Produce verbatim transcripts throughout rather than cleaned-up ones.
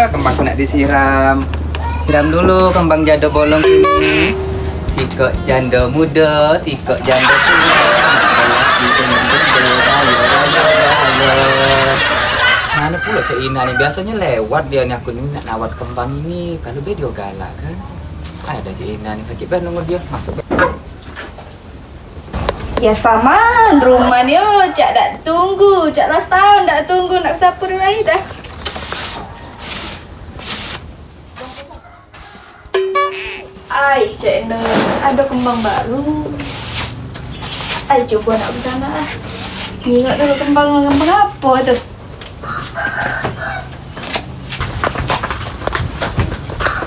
Kembang nak disiram. Siram dulu kembang jando bolong ini. Sikok jando mudo, sikok jando tuo. Laki dengan bendo, rayo, rayo, rayo. Mano pulo Cek Ina ni? Biasonyo lewat dio ni, aku ni nak nawar kembang ini. Kalu be dio galak kan? Ado Cek Ina ni, sakit bae nunggu dio. Masuk be. Ya saman, rumah ni, oh, cak dak tunggu, cak last tahun dak tunggu nak besapu rumah ni dah. Ai, Cek Nur, ado kembang baru. Ai, coba nak ke sana ah. Nengok dulu kembang, kembang apo tu?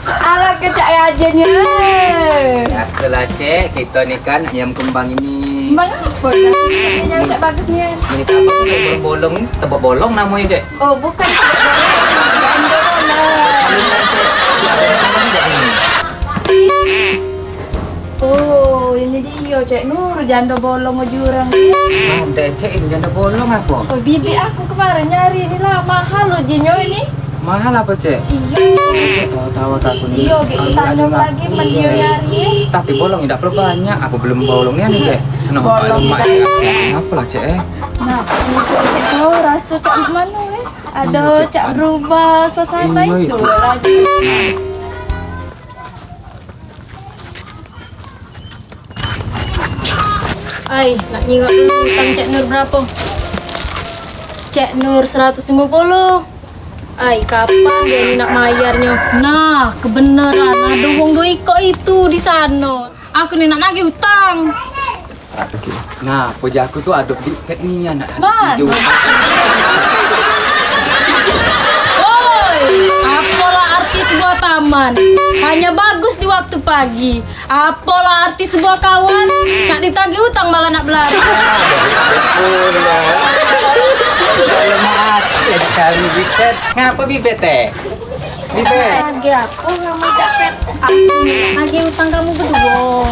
Alah, kecak rajinnya. Biasolah, Cek. Kito ni kan nyam kembang ini. Kembang apo dah? Yang cak bagus ni. Ini apo tu? Bolong-bolong ni, tebok bolong namonyo, Cek. Oh, bukan. Jando bolong. Oh, ini dio, Cek Nur, jando bolong jurang ni. Ado, Cek, ini jando bolong apo? Oh, bibik aku kemaren nyari ni lah, mahal lo jinyo ini. Mahal apo, Cek? Iyo. Cek, tau, tau aku ni. Iyo, gitu, tanya lagi men dio nyari. Tapi bolong dak perlu banyak, aku belum bolong ni, Cek. No, bolong mak, Cek, apo lah, Cek, eh? Nah, Cek, tau raso cak mano, eh? Ado cak berubah suasana itu lagi. Ai, nak nyingok dulu utang Cek Nur berapo? Cek Nur seratus limo puluh. Ai, kapan dio ni nak mayarnyo? Nah, kebeneran ado wong duo ikok itu di sano. Aku ni nak nagih utang. Nah, puji aku tu ado Big Pet ni anak. Man. Woi, apolah arti sebuah taman? Hanya bagus di waktu pagi. Apolah arti sebuah kawan? Nak ditagih utang malah nak belari. Dalam hati aja kali Big Pet. Ngapa Big Pet, eh? Bibet. Lagi apa kamu dapat? Aku lagi utang kamu berdua.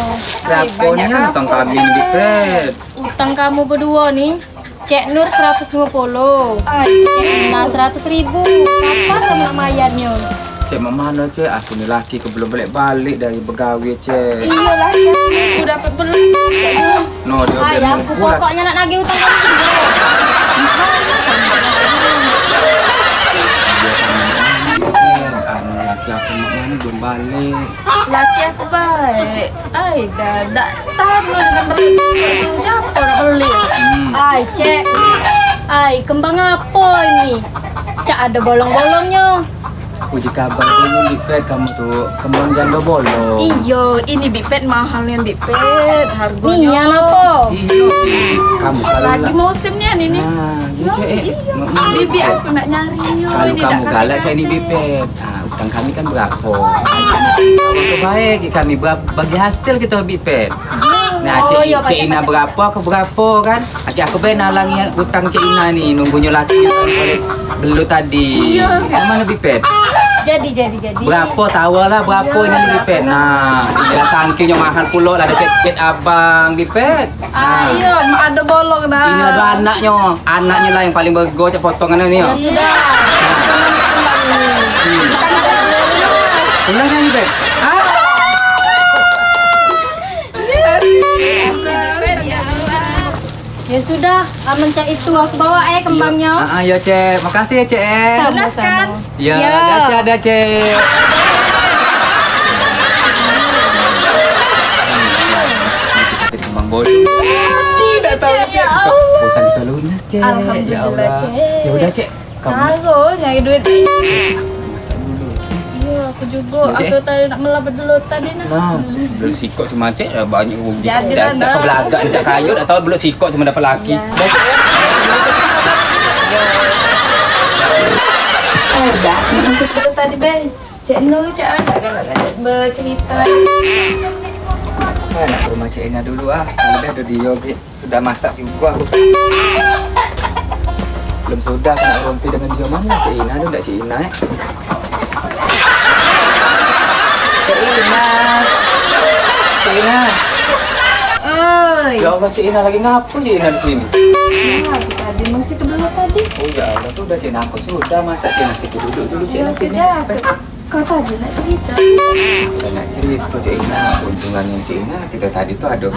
Berapa nih utang kami ini, Bibet? Utang kamu berdua nih, Cek Nur seratus lima puluh, Cek Ina seratus ribu. Kapan kamu nak mayarnya? Cek, mak mano, Cek? Aku ni laki ke belum balik-balik dari begawe, Cek. Iyalah, aku dapat belut. No, dia. Ayah, aku pokoknya nak nagih utang kamu dulu. Anu, laki aku mak mano belum balik. Laki aku baik. Ai, dah, dak tahan lu dengan belut itu. Siapa nak beli? Hmm. Ai, Cek. Ai, kembang apa ini? Cak ada bolong-bolongnya. Puji kabar dulu, Bibet, kamu tu kembang janda bolong. Iyo, ini Bibet mahal nian, Bibet, harganya. Nian apa? Iyo, Bib. Kamu kalau lagi musim nian ini. Nah, iyo, Cek, eh. Iyo. Mm-mm. Bibi aku nak nyari nyo. Kalau ini kamu galak, Cek, ini Bibet. Nah, utang kami kan berapo? Kamu tu baik, kami berap-, bagi hasil kita, Bibet. Nah, oh, Cek, iyo, Cek Ina berapo, aku berapo kan? Aki aku be nalangi utang Cek Ina ni, nunggunyo laki oleh belut tadi. Iyo. Yang mano Bibet? Jadi, jadi, jadi. Berapo, tawa lah, berapo ini Bibet? Nah, ya sangkinyo mahal pulo lah, ada cet-cet abang Bibet. Ah, iyo, mak ada bolong dah. Ini ada anaknyo, anaknyo lah yang paling bergo, cak potongan ni. Ya sudah. Hmm. Ulah dah Bibet. Ah. Ya sudah, amen cak itu aku bawa eh kembangnyo. Ah, ah, ya, Cek. Makasih ya, Cek, eh. Sama-sama. Ya, ya, ada, Cek. Kembang bodoh. Tidak tahu, Cek, ya Allah. Utang kita lunas, Cek. Alhamdulillah, Cek. Ya udah, Cek. Saro nyari duit. Masak dulu. Iyo, aku jugo. Iyo, Cek. Aku tadi nak mela bedelot tadi nah. Nah, bedelot sikok cuma, Cek, banyak rugi. Jadi lah, dak, dak nah. Kebelagak, dak kayu, dak tahu bedelot sikok cuma dapat laki. Ya. Dah, Cek, ya. Ada, maksud bedelot tadi, Bang. Cek Nur, Cek, ah, sak galak-galak becerita. Ah, nak ke rumah Cek Ina dulu ah. Kalau dah ada dia, Cek. Sudah masak jugo aku. Belum sudah aku nak rumpi dengan dia. Mano Cik Ina tu, ndak Cik Ina, eh? Cik Ina. Cik Ina. Oi. Ya Allah, Cik Ina lagi ngapo Cik Ina di sini? Nah, kita Di masih kebelah tadi. Oh ya Allah, sudah, Cik Nah, aku sudah masak, Cik Nah. Kita duduk dulu, Cik Nah, sini. Sudah, aku, kau tadi nak cerita. Bukan nak cerita, Cik Nah. Untungnya Cik Nah, kita tadi tuh ada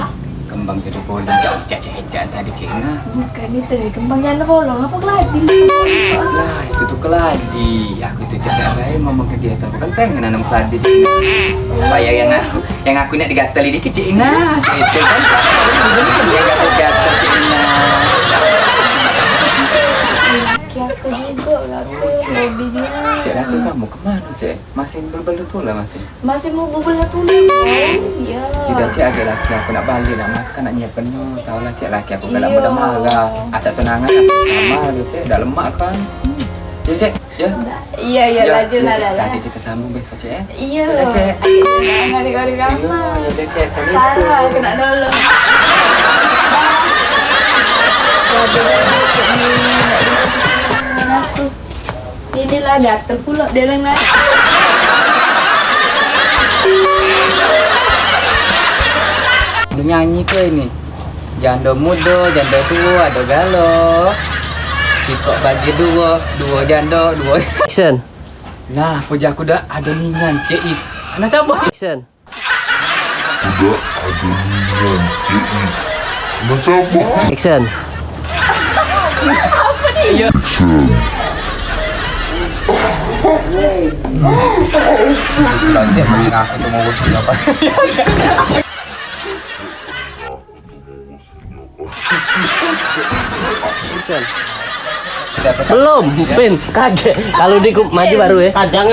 kembang janda bolong, cak, cak, cak, cak tadi, Cik Nah. Bukan itu, kembang janda bolong, apa keladi? Lah, itu tuh keladi. Aku tuh cakap bae ngomong ke dia tuh, aku kan pengen nanam keladi, Cik Nah. Supaya yang aku, yang aku nak digatel ini ke Cik Nah. Itu kan, yang gatel-gatel, Cik Nah. Laki aku juga gatel, hobi dia. Cek, laki kamu kemana, Cek? Masih bebel tulang masih? Masih mau bebel tulang, Bang. Iya. Tidak, Cek, ada laki aku nak balik, nak makan, nak nyiapkan. Tahu lah, Cek, laki aku galak mudah marah. Asal tunangan, asal sama dia, Cek. Dah lemak kan. Ya, Cek, ya. Iya, iya, lanjut lah, Cek. Nanti kita sambung besok, Cek, ya. Iya. Ya, Cek. Ayo, jangan hari-hari ramah. Iya, ya, Cek. Assalamualaikum. Sarah, aku nak nolong. Aku. Inilah gatel pula dia dengan Udah nyanyi ke ini? Jando mudo, jando tuo, ado galo. Sikok bagi duo, duo jando, duo. Action. Nah, puji aku dah ado nian, Cik. Anak siapa? Action. Udah ado nian, Cik. Anak siapa? Action. Apa nih? Iya. Action. Cek, macam aku tuh mau bosnya apa? Action. Belum, Pin. Kaget. Kalau di maju baru ya. Kadang.